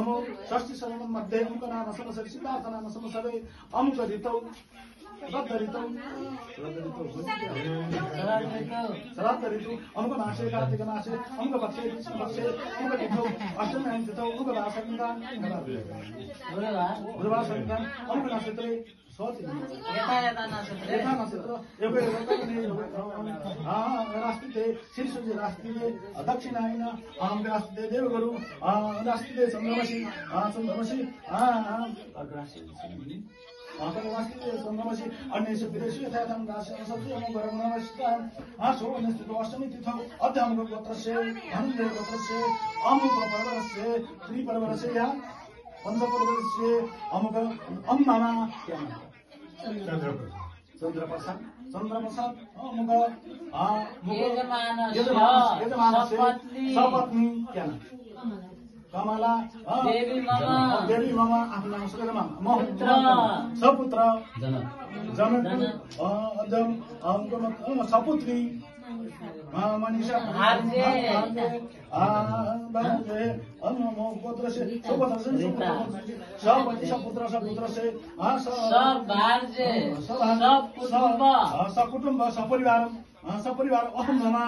नमो षष्ठी शरण मध्ये अमुक नाम समसरि सिद्धार्थ नाम समसरे अमुक ऋतौ श्राद्ध ऋतु अमुक मासे कार्तिक मासे अमुक पक्षे कृष्ण पक्षे अमुक तिथौ अष्टमी तिथौ अमुक वासंगा गुरुवार संख्या अमुक नक्षत्रे यथा नक्षत्र रास्तिते शीर्षे रास्तिते दक्षिणायन अहम रास्तिते देवगुरु रास्तिते चंद्रमसी चंद्रमसी अन्य विदेशी यथाथम राशि अष्टमी तिथौ अद्य अमुक गोत्रस्य धनुदेव गोत्रस्य अमुक पर्वतस्य त्रिपर्वतस्य या पंचपर्वतस्य अमुक अम्मामा चंद्रप्रसाद अमुक यजमान सपत्नी क्या कमला देवी मामा आफ्नो नाम सपुत्र जनक सपुत्री मनीषा सकुटुम्ब सपरिवार अहम ममा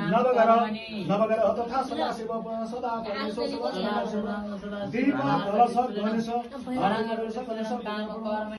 नवगर तथा सदा शिव सदा परमेश्वर सदा दीप कलश गणेश